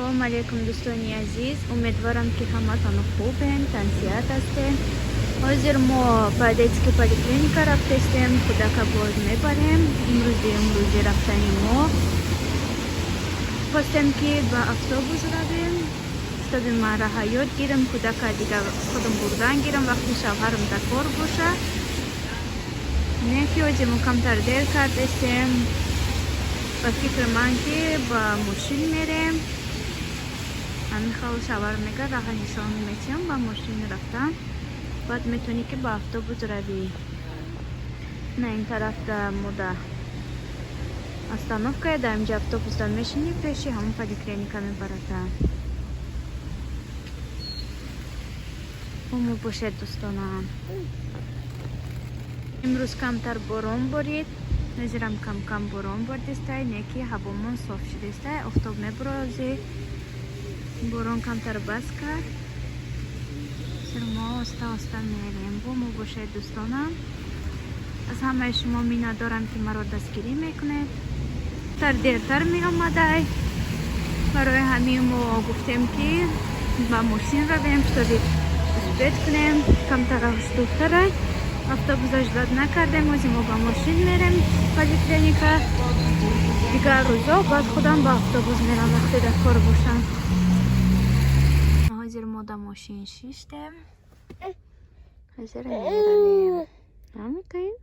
Ассалому алайкум, дӯстони азиз. Умедворам, ки ҳаматон хубен, тансиҳат ҳастен. Ҳозир мо ба детский поликлиника рафтестем, кӯдака боз мебарем. Имрӯз дуюм рӯзи рафтани мо. Хостем, ки ба автобус равем, чтобы ман раҳа ёд гирам, кӯдака дига худам бурдан гирам, вақти шавҳарам дар кор боша. Не ки ҳозир мо камтар дер кардестем. Ба фикри ман, ки ба мошин мерем. Ҳамин хел шавҳар мега, раҳа нишон метиҳам ба мошин рафтан, баъд метавонӣ, ки ба автобус равӣ. На, ин тарафда мода остановкая, дар инҷа автобусда мешинӣ, пеши ҳамон поликлиника мебарата. Бо бошед, дӯстонам. Имрӯз камтар борон борид, ҳозирам кам-кам борон бордистай, не ки ҳавомон соф шудистай, офтоб мебурози. Борон камтар бас кард. Ҳозир мо оста оста мерем. Бо мо бошед, дӯстонам. Аз ҳамаи шумо миннатдорам, ки маро дастгирӣ мекунед. Тар дертар меомадай, барои ҳамин мо гуфтем, ки ба мошин равем, чтобы успеть кунем. Камтар дуртарай, автобуса ждать накардем. Ҳозир мо ба мошин мерем поликлиника. Дигар рӯзо баъд худам ба автобус мерам, вақте дар кор бошам. Ҳозир мо дар мошин шиштем, ҳозир меравем. Микаил.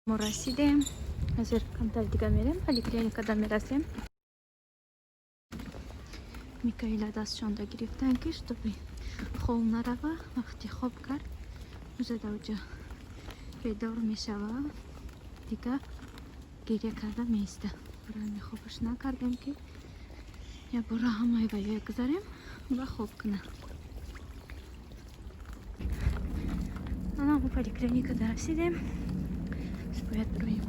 Мо расидем. Ҳозир камтар дига мерем, поликлиникада мерасем. Микаила дастшонда гирифтан, ки чтобы хоб нарава. Вақти хоб кард, уже даоҷа бедор мешава, дига гиря карда меиста. Барои хобаш накардем, ки якбора ҳамаи ваёя гузарем ва хоб куна. Ана, мо поликлиникада расидем, бояд бироем.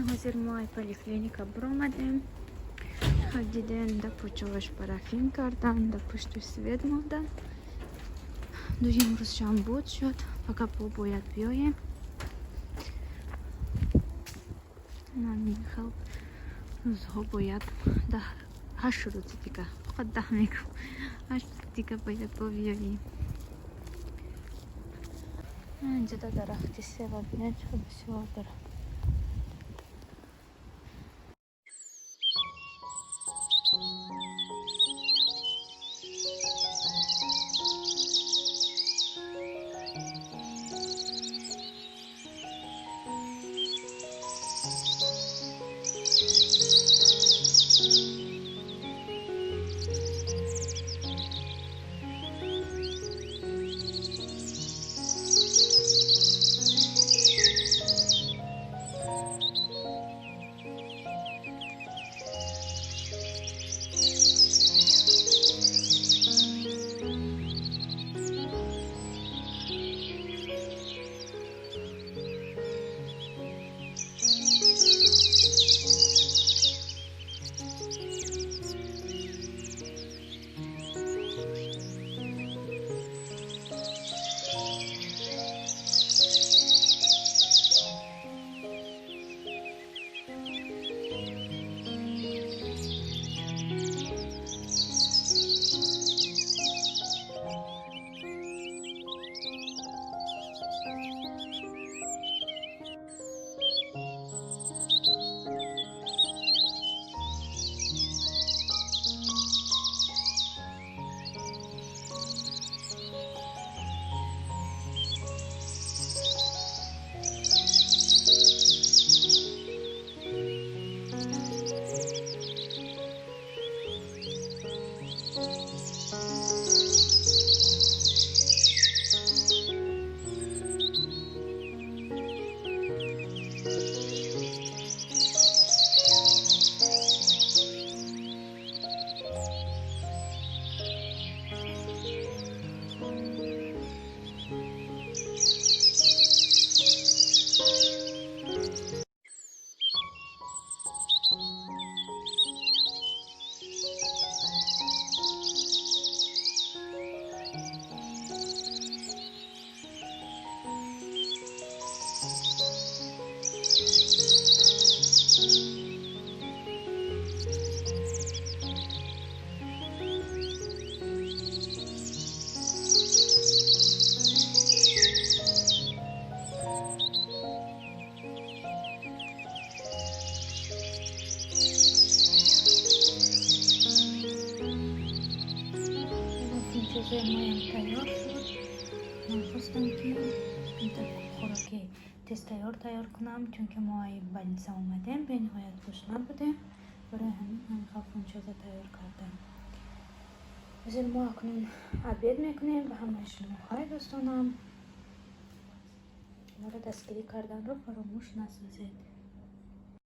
Ҳозир мо ай поликлиника биромадем. Диден, да почоваш парафин кардан, да пушту свет мондан. Дуюм рӯзшам буд шуд, фақат бо бояд биёем. Хел рӯзҳо бояд 8 рӯзи дига, фақат 10 мегӯм, 8 рӯзи дига бояд бо биёем. Инҷода дарахти сева бинед, чӣ бисёр дорад. Моям тайёр шуд. Ман хостам, ки хӯроки тез тайёр кунам, чунки мо ай больница омадем, бениҳоят гушна будем. Барои ҳамин ман фунчоза тайёр кардам. Ҳозир мо акнун обед мекунем. Ба ҳамаи шумо хайр, дӯстонам. Моро дастгирӣ карданро фаромӯш насозед.